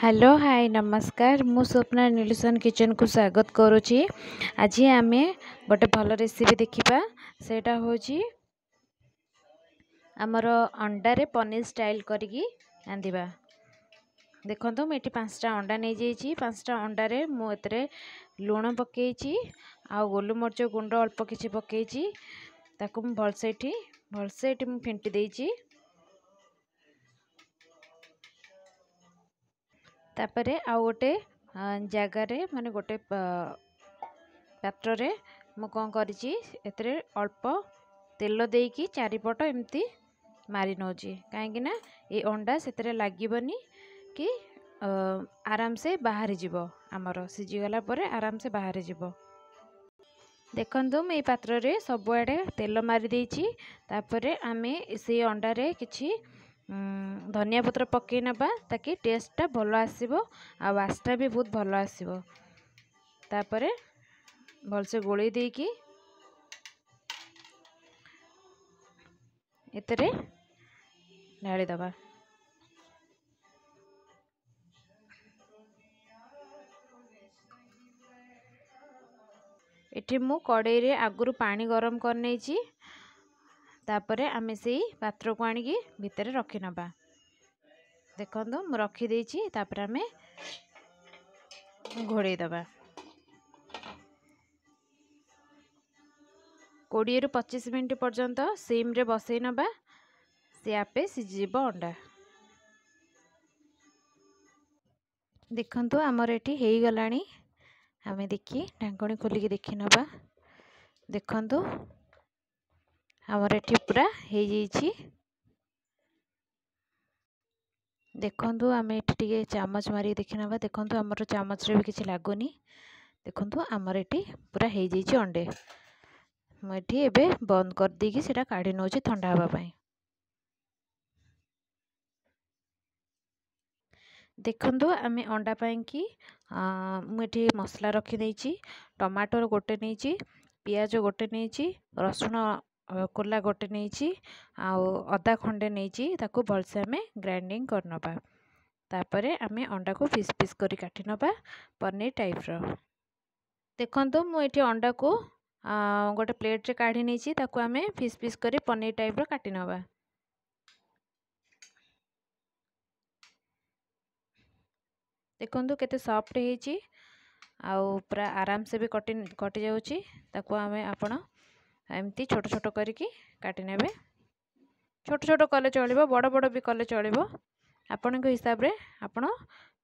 Hello hi ନମସ୍କାର, ମୁଁ ସ୍ୱପ୍ନା ନିଲୁସନ୍ କିଚେନ୍କୁ ସ୍ୱାଗତ କରୁଛି। ଆଜି ଆମେ ଗୋଟେ ଭଲ ରେସିପି ଦେଖିବା। ସେଇଟା ହେଉଛି ଆମର ଅଣ୍ଡାରେ ପନିର ଷ୍ଟାଇଲ୍ କରିକି ରାନ୍ଧିବା। ଦେଖନ୍ତୁ, ମୁଁ ଏଠି 5ଟା ଅଣ୍ଡା ନେଇଯାଇଛି। 5ଟା ଅଣ୍ଡାରେ ମୁଁ ଏଥିରେ ଲୁଣ ପକାଇଛି ଆଉ ଗୋଲମରିଚ ଗୁଣ୍ଡ ଅଳ୍ପ କିଛି ପକାଇଛି। ତାକୁ ମୁଁ ଭଲସେ ଏଠି ମୁଁ ଫେଣ୍ଟି ଦେଇଛି। ତାପରେ ଆଉ ଗୋଟେ ଜାଗାରେ, ମାନେ ଗୋଟେ ପାତ୍ରରେ ମୁଁ କ'ଣ କରିଛି, ଏଥିରେ ଅଳ୍ପ ତେଲ ଦେଇକି ଚାରିପଟ ଏମିତି ମାରି ନେଉଛି, କାହିଁକି ନା ଏ ଅଣ୍ଡା ସେଥିରେ ଲାଗିବନି କି ଆରାମସେ ବାହାରିଯିବ। ଆମର ସିଝିଗଲା ପରେ ଆରାମସେ ବାହାରିଯିବ। ଦେଖନ୍ତୁ, ମୁଁ ଏଇ ପାତ୍ରରେ ସବୁଆଡ଼େ ତେଲ ମାରି ଦେଇଛି। ତାପରେ ଆମେ ସେଇ ଅଣ୍ଡାରେ କିଛି ଧନିଆ ପତ୍ର ପକାଇ ନେବା, ତାକି ଟେଷ୍ଟଟା ଭଲ ଆସିବ ଆଉ ବାସ୍ନା ବି ବହୁତ ଭଲ ଆସିବ। ତାପରେ ଭଲସେ ଗୋଳେଇ ଦେଇକି ଏଥିରେ ଢାଳିଦେବା। ଏଠି ମୁଁ କଡ଼େଇରେ ଆଗରୁ ପାଣି ଗରମ କରିନେଇଛି। ତାପରେ ଆମେ ସେଇ ପାତ୍ରକୁ ଆଣିକି ଭିତରେ ରଖିନେବା। ଦେଖନ୍ତୁ, ମୁଁ ରଖିଦେଇଛି। ତାପରେ ଆମେ ଘୋଡ଼େଇ ଦେବା। 20ରୁ 25 ମିନିଟ୍ ପର୍ଯ୍ୟନ୍ତ ସିମ୍ରେ ବସେଇ ନେବା। ସେ ଆପେ ସିଝିଯିବ ଅଣ୍ଡା। ଦେଖନ୍ତୁ, ଆମର ଏଠି ହେଇଗଲାଣି। ଆମେ ଦେଖି ଢାଙ୍କୁଣୀ ଖୋଲିକି ଦେଖି ନେବା। ଦେଖନ୍ତୁ, ଆମର ଏଠି ପୁରା ହେଇଯାଇଛି। ଦେଖନ୍ତୁ, ଆମେ ଏଠି ଟିକେ ଚାମଚ ମାରିକି ଦେଖିନେବା। ଦେଖନ୍ତୁ, ଆମର ଚାମଚରେ ବି କିଛି ଲାଗୁନି। ଦେଖନ୍ତୁ, ଆମର ଏଠି ପୁରା ହେଇଯାଇଛି ଅଣ୍ଡେ। ମୁଁ ଏଠି ଏବେ ବନ୍ଦ କରିଦେଇକି ସେଇଟା କାଢ଼ି ନେଉଛି ଥଣ୍ଡା ହେବା ପାଇଁ। ଦେଖନ୍ତୁ, ଆମେ ଅଣ୍ଡା ପାଇଁକି ମୁଁ ଏଠି ମସଲା ରଖିଦେଇଛି। ଟମାଟର ଗୋଟେ ନେଇଛି, ପିଆଜ ଗୋଟେ ନେଇଛି, ରସୁଣ କୋଲା ଗୋଟେ ନେଇଛି ଆଉ ଅଦା ଖଣ୍ଡେ ନେଇଛି। ତାକୁ ଭଲସେ ଆମେ ଗ୍ରାଇଣ୍ଡିଙ୍ଗ କରିନେବା। ତାପରେ ଆମେ ଅଣ୍ଡାକୁ ପିସ୍ ପିସ୍ କରି କାଟି ନେବା ପନିର ଟାଇପ୍ର। ଦେଖନ୍ତୁ, ମୁଁ ଏଠି ଅଣ୍ଡାକୁ ଗୋଟେ ପ୍ଲେଟ୍ରେ କାଢ଼ି ନେଇଛି। ତାକୁ ଆମେ ପିସ୍ ପିସ୍ କରି ପନିର ଟାଇପ୍ର କାଟି ନେବା। ଦେଖନ୍ତୁ, କେତେ ସଫ୍ଟ ହେଇଛି ଆଉ ପୁରା ଆରାମସେ ବି କଟି ଯାଉଛି। ତାକୁ ଆମେ ଆପଣ ଏମିତି ଛୋଟ ଛୋଟ କରିକି କାଟି ନେବେ। ଛୋଟ ଛୋଟ କଲେ ଚଳିବ, ବଡ଼ ବଡ଼ ବି କଲେ ଚଳିବ। ଆପଣଙ୍କ ହିସାବରେ ଆପଣ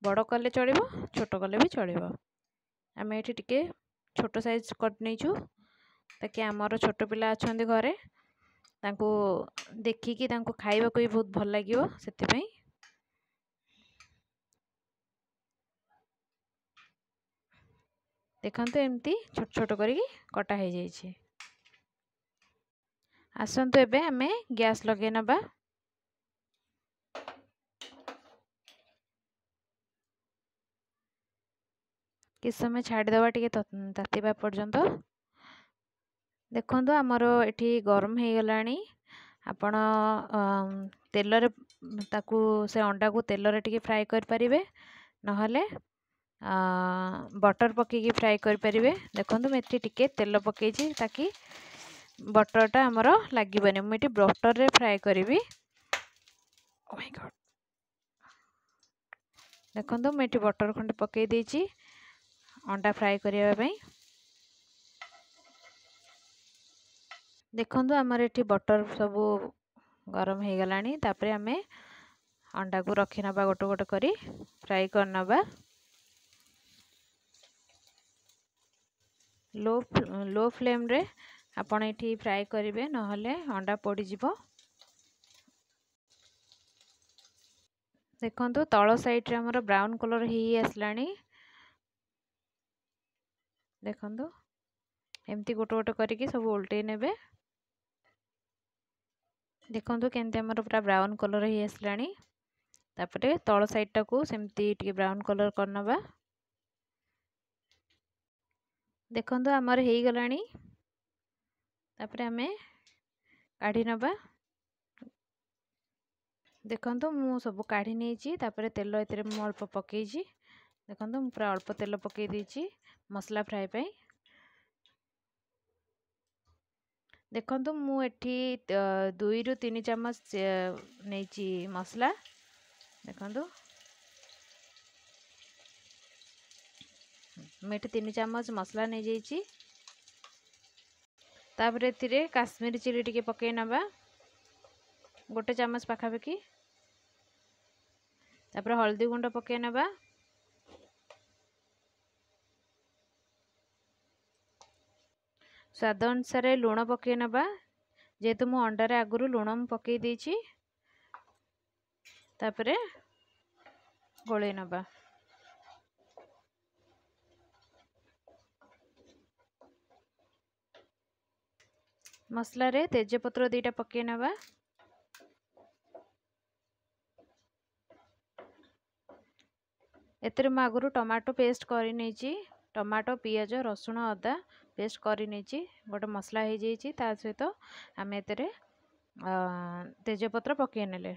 ବଡ଼ କଲେ ଚଳିବ, ଛୋଟ କଲେ ବି ଚଳିବ। ଆମେ ଏଠି ଟିକେ ଛୋଟ ସାଇଜ୍ କରି ନେଇଛୁ, ତାକି ଆମର ଛୋଟ ପିଲା ଅଛନ୍ତି ଘରେ, ତାଙ୍କୁ ଦେଖିକି ତାଙ୍କୁ ଖାଇବାକୁ ବି ବହୁତ ଭଲ ଲାଗିବ ସେଥିପାଇଁ। ଦେଖନ୍ତୁ, ଏମିତି ଛୋଟ ଛୋଟ କରିକି କଟା ହେଇଯାଇଛି। ଆସନ୍ତୁ, ଏବେ ଆମେ ଗ୍ୟାସ୍ ଲଗେଇ ନେବା। କିଛି ସମୟ ଛାଡ଼ିଦେବା ଟିକେ ତାତିବା ପର୍ଯ୍ୟନ୍ତ। ଦେଖନ୍ତୁ, ଆମର ଏଠି ଗରମ ହେଇଗଲାଣି। ଆପଣ ତେଲରେ ତାକୁ, ସେ ଅଣ୍ଡାକୁ ତେଲରେ ଟିକେ ଫ୍ରାଏ କରିପାରିବେ, ନହେଲେ ବଟର୍ ପକାଇକି ଫ୍ରାଏ କରିପାରିବେ। ଦେଖନ୍ତୁ, ମୁଁ ଏଠି ଟିକେ ତେଲ ପକାଇଛି, ତାକି ବଟର୍ଟା ଆମର ଲାଗିବନି। ମୁଁ ଏଠି ବଟର୍ରେ ଫ୍ରାଏ କରିବି। oh। ଦେଖନ୍ତୁ, ମୁଁ ଏଠି ବଟର୍ ଖଣ୍ଡେ ପକାଇ ଦେଇଛି ଅଣ୍ଡା ଫ୍ରାଏ କରିବା ପାଇଁ। ଦେଖନ୍ତୁ, ଆମର ଏଠି ବଟର୍ ସବୁ ଗରମ ହେଇଗଲାଣି। ତାପରେ ଆମେ ଅଣ୍ଡାକୁ ରଖିନେବା, ଗୋଟେ ଗୋଟେ କରି ଫ୍ରାଏ କରିନେବା। ଲୋ ଲୋ ଫ୍ଲେମ୍ରେ ଆପଣ ଏଠି ଫ୍ରାଏ କରିବେ, ନହେଲେ ଅଣ୍ଡା ପୋଡ଼ିଯିବ। ଦେଖନ୍ତୁ, ତଳ ସାଇଡ଼୍ରେ ଆମର ବ୍ରାଉନ୍ କଲର୍ ହେଇ ଆସିଲାଣି। ଦେଖନ୍ତୁ, ଏମିତି ଗୋଟେ ଗୋଟେ କରିକି ସବୁ ଓଲଟେଇ ନେବେ। ଦେଖନ୍ତୁ, କେମିତି ଆମର ପୁରା ବ୍ରାଉନ୍ କଲର୍ ହେଇ ଆସିଲାଣି। ତାପରେ ତଳ ସାଇଡ଼୍ଟାକୁ ସେମିତି ଟିକେ ବ୍ରାଉନ୍ କଲର୍ କରିନେବା। ଦେଖନ୍ତୁ, ଆମର ହେଇଗଲାଣି। ତାପରେ ଆମେ କାଢ଼ି ନେବା। ଦେଖନ୍ତୁ ମୁଁ ସବୁ କାଢ଼ି ନେଇଛି। ତାପରେ ତେଲ ଏଥିରେ ମୁଁ ଅଳ୍ପ ପକାଇଛି। ଦେଖନ୍ତୁ ମୁଁ ପୁରା ଅଳ୍ପ ତେଲ ପକାଇ ଦେଇଛି ମସଲା ଫ୍ରାଏ ପାଇଁ। ଦେଖନ୍ତୁ ମୁଁ ଏଠି 2ରୁ 3 ଚାମଚ ନେଇଛି ମସଲା। ଦେଖନ୍ତୁ ମୁଁ ଏଠି 3 ଚାମଚ ମସଲା ନେଇଯାଇଛି। ତାପରେ ଏଥିରେ କାଶ୍ମୀରୀ ଚିଲି ଟିକେ ପକାଇ ନେବା, 1 ଚାମଚ ପାଖାପାଖି। ତାପରେ ହଳଦୀ ଗୁଣ୍ଡ ପକାଇ ନେବା। ସ୍ୱାଦ ଅନୁସାରେ ଲୁଣ ପକାଇ ନେବା, ଯେହେତୁ ମୁଁ ଅଣ୍ଡାରେ ଆଗରୁ ଲୁଣ ମୁଁ ପକାଇ ଦେଇଛି। ତାପରେ ଗୋଳେଇ ନେବା। ମସଲାରେ ତେଜପତ୍ର 2ଟା ପକାଇ ନେବା। ଏଥିରେ ମୁଁ ଆଗରୁ ଟମାଟୋ ପେଷ୍ଟ କରିନେଇଛି। ଟମାଟୋ, ପିଆଜ, ରସୁଣ, ଅଦା ପେଷ୍ଟ କରିନେଇଛି। ଗୋଟେ ମସଲା ହେଇଯାଇଛି। ତା ସହିତ ଆମେ ଏଥିରେ ତେଜପତ୍ର ପକାଇ ନେଲେ।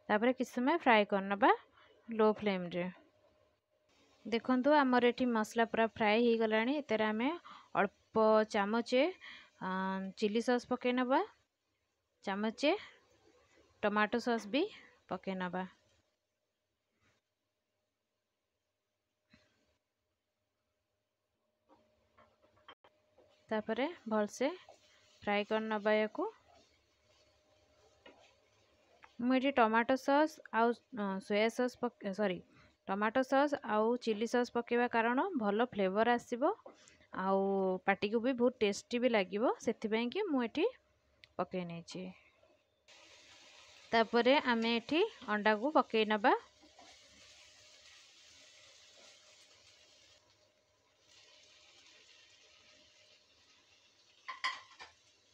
ତାପରେ କିଛି ସମୟ ଫ୍ରାଏ କରିନେବା ଲୋ ଫ୍ଲେମ୍ରେ। ଦେଖନ୍ତୁ ଆମର ଏଠି ମସଲା ପୁରା ଫ୍ରାଏ ହେଇଗଲାଣି। ଏଥିରେ ଆମେ ଅଳ୍ପ ଚାମଚେ ଚିଲି ସସ୍ ପକାଇ ନେବା, ଚାମଚେ ଟମାଟୋ ସସ୍ ବି ପକାଇ ନେବା। ତାପରେ ଭଲସେ ଫ୍ରାଏ କରିନେବା ୟାକୁ। ମୁଁ ଏଠି ଟମାଟୋ ସସ୍ ଆଉ ସୋୟା ସସ୍, ସରି, ଟମାଟୋ ସସ୍ ଆଉ ଚିଲି ସସ୍ ପକାଇବା କାରଣ ଭଲ ଫ୍ଲେଭର୍ ଆସିବ ଆଉ ପାଟିକୁ ବି ବହୁତ ଟେଷ୍ଟି ବି ଲାଗିବ, ସେଥିପାଇଁ କି ମୁଁ ଏଠି ପକାଇ ନେଇଛି। ତାପରେ ଆମେ ଏଠି ଅଣ୍ଡାକୁ ପକାଇ ନେବା।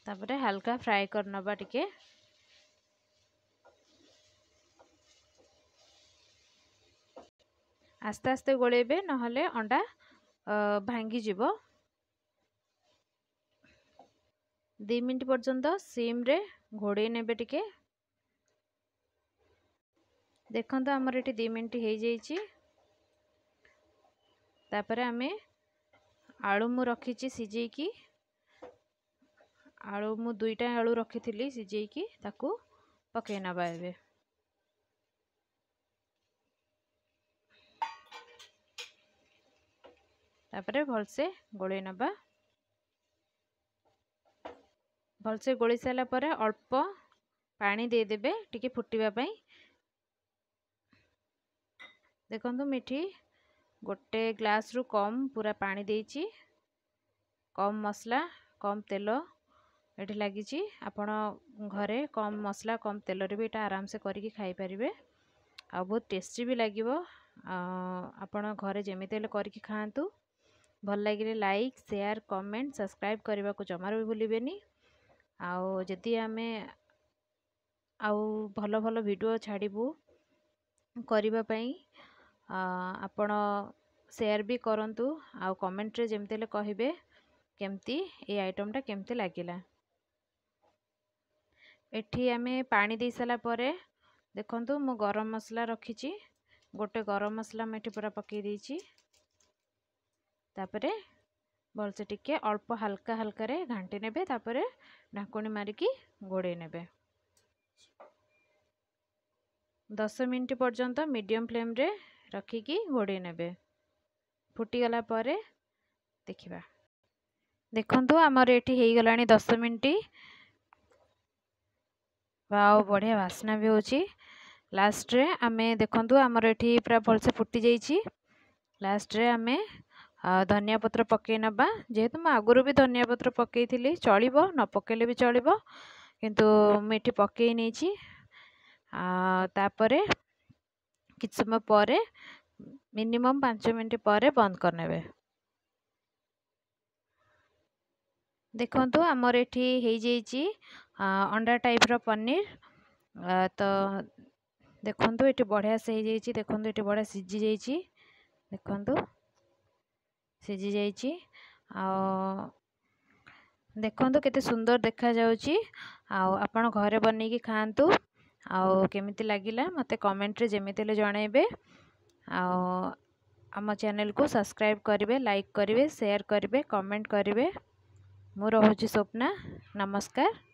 ତାପରେ ହାଲକା ଫ୍ରାଏ କରିନେବା ଟିକେ। ଆସ୍ତେ ଆସ୍ତେ ଗୋଳେଇବେ, ନହେଲେ ଅଣ୍ଡା ଭାଙ୍ଗିଯିବ। 2 ମିନିଟ୍ ପର୍ଯ୍ୟନ୍ତ ସିମ୍ରେ ଘୋଡ଼େଇ ନେବେ ଟିକେ। ଦେଖନ୍ତୁ ଆମର ଏଠି 2 ମିନିଟ୍ ହେଇଯାଇଛି। ତାପରେ ଆମେ ଆଳୁ ମୁଁ ରଖିଛି ସିଝେଇକି, ଆଳୁ ମୁଁ 2ଟା ଆଳୁ ରଖିଥିଲି ସିଝେଇକି, ତାକୁ ପକାଇ ନେବା ଏବେ। ତାପରେ ଭଲସେ ଗୋଳେଇ ନେବା। ଭଲସେ ଗୋଳେଇ ସାରିଲା ପରେ ଅଳ୍ପ ପାଣି ଦେଇଦେବେ ଟିକେ ଫୁଟିବା ପାଇଁ। ଦେଖନ୍ତୁ ମୁଁ ଏଠି 1 ଗ୍ଲାସ୍ରୁ କମ୍ ପୁରା ପାଣି ଦେଇଛି। କମ୍ ମସଲା, କମ୍ ତେଲ ଏଠି ଲାଗିଛି। ଆପଣ ଘରେ କମ୍ ମସଲା କମ୍ ତେଲରେ ବି ଏଇଟା ଆରାମସେ କରିକି ଖାଇପାରିବେ ଆଉ ବହୁତ ଟେଷ୍ଟି ବି ଲାଗିବ। ଆପଣ ଘରେ ଯେମିତି ହେଲେ କରିକି ଖାଆନ୍ତୁ। ଭଲ ଲାଗିଲେ ଲାଇକ୍, ସେୟାର, କମେଣ୍ଟ, ସବସ୍କ୍ରାଇବ୍ କରିବାକୁ ଜମାରୁ ବି ଭୁଲିବେନି। ଆଉ ଯଦି ଆମେ ଆଉ ଭଲ ଭଲ ଭିଡ଼ିଓ ଛାଡ଼ିବୁ କରିବା ପାଇଁ, ଆପଣ ସେୟାର ବି କରନ୍ତୁ ଆଉ କମେଣ୍ଟରେ ଯେମିତି ହେଲେ କହିବେ କେମିତି ଏଇ ଆଇଟମ୍ଟା କେମିତି ଲାଗିଲା। ଏଠି ଆମେ ପାଣି ଦେଇ ସାରିଲା ପରେ ଦେଖନ୍ତୁ ମୁଁ ଗରମ ମସଲା ରଖିଛି, 1 ଗରମ ମସଲା ମୁଁ ଏଠି ପୁରା ପକାଇ ଦେଇଛି। ତାପରେ ଭଲସେ ଟିକେ ଅଳ୍ପ ହାଲକା ହାଲକାରେ ଘାଣ୍ଟି ନେବେ। ତାପରେ ଢାଙ୍କୁଣୀ ମାରିକି ଘୋଡ଼େଇ ନେବେ। 10 ମିନିଟ୍ ପର୍ଯ୍ୟନ୍ତ ମିଡ଼ିୟମ୍ ଫ୍ଲେମ୍ରେ ରଖିକି ଘୋଡ଼େଇ ନେବେ। ଫୁଟିଗଲା ପରେ ଦେଖିବା। ଦେଖନ୍ତୁ ଆମର ଏଠି ହେଇଗଲାଣି 10 ମିନିଟ୍। ଆଉ ବଢ଼ିଆ ବାସ୍ନା ବି ହେଉଛି। ଲାଷ୍ଟରେ ଆମେ ଦେଖନ୍ତୁ ଆମର ଏଠି ପୁରା ଭଲସେ ଫୁଟି ଯାଇଛି। ଲାଷ୍ଟରେ ଆମେ ଧନିଆ ପତ୍ର ପକାଇ ନେବା। ଯେହେତୁ ମୁଁ ଆଗରୁ ବି ଧନିଆ ପତ୍ର ପକାଇଥିଲି, ଚଳିବ, ନ ପକାଇଲେ ବି ଚଳିବ, କିନ୍ତୁ ମୁଁ ଏଠି ପକାଇ ନେଇଛି। ତାପରେ କିଛି ସମୟ ପରେ ମିନିମମ୍ 5 ମିନିଟ୍ ପରେ ବନ୍ଦ କରିନେବେ। ଦେଖନ୍ତୁ ଆମର ଏଠି ହେଇଯାଇଛି ଅଣ୍ଡା ଟାଇପ୍ର ପନିର। ତ ଦେଖନ୍ତୁ ଏଠି ବଢ଼ିଆ ସେ ହେଇଯାଇଛି। ଦେଖନ୍ତୁ ଏଠି ବଢ଼ିଆ ସିଝି ଯାଇଛି। ଦେଖନ୍ତୁ ସିଝି ଯାଇଛି। ଆଉ ଦେଖନ୍ତୁ କେତେ ସୁନ୍ଦର ଦେଖାଯାଉଛି। ଆଉ ଆପଣ ଘରେ ବନେଇକି ଖାଆନ୍ତୁ। ଆଉ କେମିତି ଲାଗିଲା ମୋତେ କମେଣ୍ଟରେ ଯେମିତି ହେଲେ ଜଣାଇବେ। ଆଉ ଆମ ଚ୍ୟାନେଲକୁ ସବସ୍କ୍ରାଇବ୍ କରିବେ, ଲାଇକ୍ କରିବେ, ସେୟାର କରିବେ, କମେଣ୍ଟ କରିବେ। ମୁଁ ରହୁଛି ସ୍ୱପ୍ନା, ନମସ୍କାର।